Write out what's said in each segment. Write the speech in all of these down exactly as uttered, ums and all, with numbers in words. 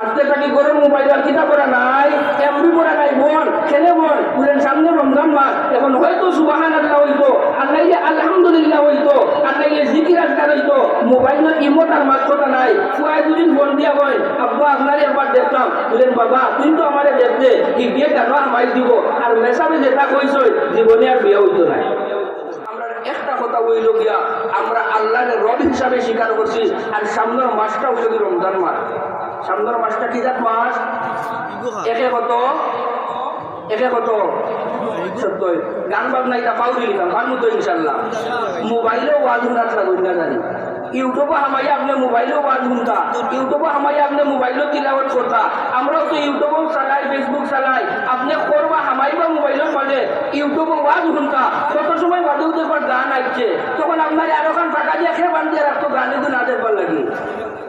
আজকে থাকি ঘরর মোবাইল আর কিতা করা নাই, এমবি করা নাই। বল, কেনে বল? বুলেন, সামনে রমজান মাস, এখন হয়তো সুবহানাল্লাহ অইতো, আর নাইলে আলহামদুলিল্লাহ অইতো, আর নাইলে জিকির আজকার অইতো। মোবাইলো ইমো তার মাত কথা নাই। ফুয়ায় দুদিন ফোন দিয়া কয়, "আব্বা, আপনারে একবার দেখতাম।" বুলেন, "বাবা, তুই তো আমারে দেখতে, কি বিয়ে কেন হামাই দিব?" আর মেসাবে যেটা কইছই, জীবনে আর বিয়া অইতো না। আমরা একটা কথা অইল গিয়া, আমরা আল্লাহরে রব হিসাবে স্বীকার করছি। আর সামনের মাসটা অইল কি রমজান মাস। সামনের মাসটা কি জাত মাস? একে কত? একে কত? সত্যই। গান বাজনা এটা পাউরি লিখাম, পারমু তো ইনশাল্লাহ। মোবাইলো ওয়াজ হুনাত লাগুন না জানি। ইউটিউবো হামাইয়া আপনে মোবাইলো ওয়াজ হুনতা, ইউটিউবো হামাইয়া আপনে মোবাইলো তিলাওয়াত করতা। আমরাও তো ইউটিউবো চালাই, Facebook চালাই, আপনে করবা হামাইবা মোবাইলর মাঝে, ইউটিউবো ওয়াজ হুনতা। কত সময় বাদেও দেখবার গান আইছে, তখন আপনারে আরো খান ফাঁকা দিয়া খে বান্ধিয়া রাখতো গান এগু না দেখবার লাগি।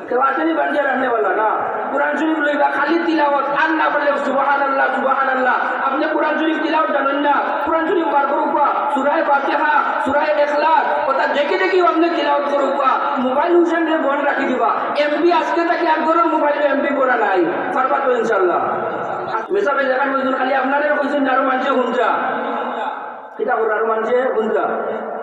কেউ আছেনি বান্ধিয়া রাখনেওয়ালা না। কোরআন শরীফ লইবা খালি তিলাওয়াত, আর না পারলে সুবহানাল্লাহ, সুবহানাল্লাহ। আপনে কোরআন শরীফ তিলাওয়াত জানইন না, কোরআন শরীফ বার করুক্কা, সূরায়ে ফাতিহা, সূরায়ে ইখলাস, ওটা দেখি দেখি আপনে তিলাওয়াত করুক্কা। মোবাইল হুনছেন রে বন্ধ রাখি দিবা। এমবি আজকে থাকি আর ঘরর মোবাইলো এমবি করা নাই। পারবা তো ইনশাআল্লাহ। মেসাবে যেখান কইছইন খালি আপনারে কইছইন না, আরো মানষে হুনতা। কিতা কররা আরো মানষে হুনতা।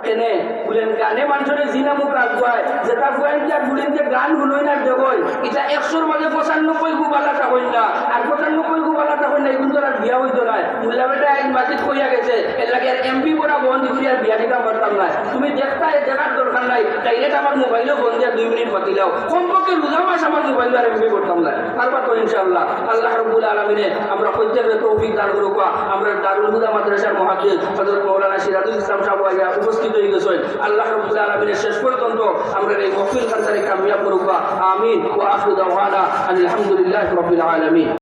কেনে? বুলেন গানে মানষরে জিনা মুখ আগুয়ায়, যেটা ফুয়াইন কি আর বুলেন যে গান হুনই না দেখই, এটা একশোর মাঝে পঁচানব্বই গু বালা থাকইন না, আর পঁচানব্বই গু বালা থাকইন না, এগুন তো আর বিয়া অইতো নায়। মোল্লা বেটা এক মাতিত কইয়া গেছে, এর লাগি আর এমবি করা বন্ধ করি আর বিয়া দিতাম পারতাম না। তুমি দেখতা, এ দেখার দরকার নাই, ডাইরেক্ট আমার মোবাইলো ফোন দিয়া দুই মিনিট মাতিলাও। কমপক্ষে রোজা মাস আমার মোবাইলো আর এমবি করতাম না। পারবা তো ইনশাআল্লাহ। আল্লাহ রাব্বুল আলামিনে আমরা প্রত্যেকরে তৌফিক দান করুক্কা। আমরা দারুল হুদা মাদ্রাসার মুহাদ্দিস হযরত মাওলানা সিরাজুল ইসলাম সাহেব আইয়া উপস্থিত অই গেছইন। আল্লাহ রাব্বুল আলামিনে শেষ পর্যন্ত আমরা এই মহফিল খানটারে কামিয়াব করুক্কা। আমিন। ওয়া আখিরু দাওয়ানা আনিল হামদুলিল্লাহি রাব্বিল আলামিন।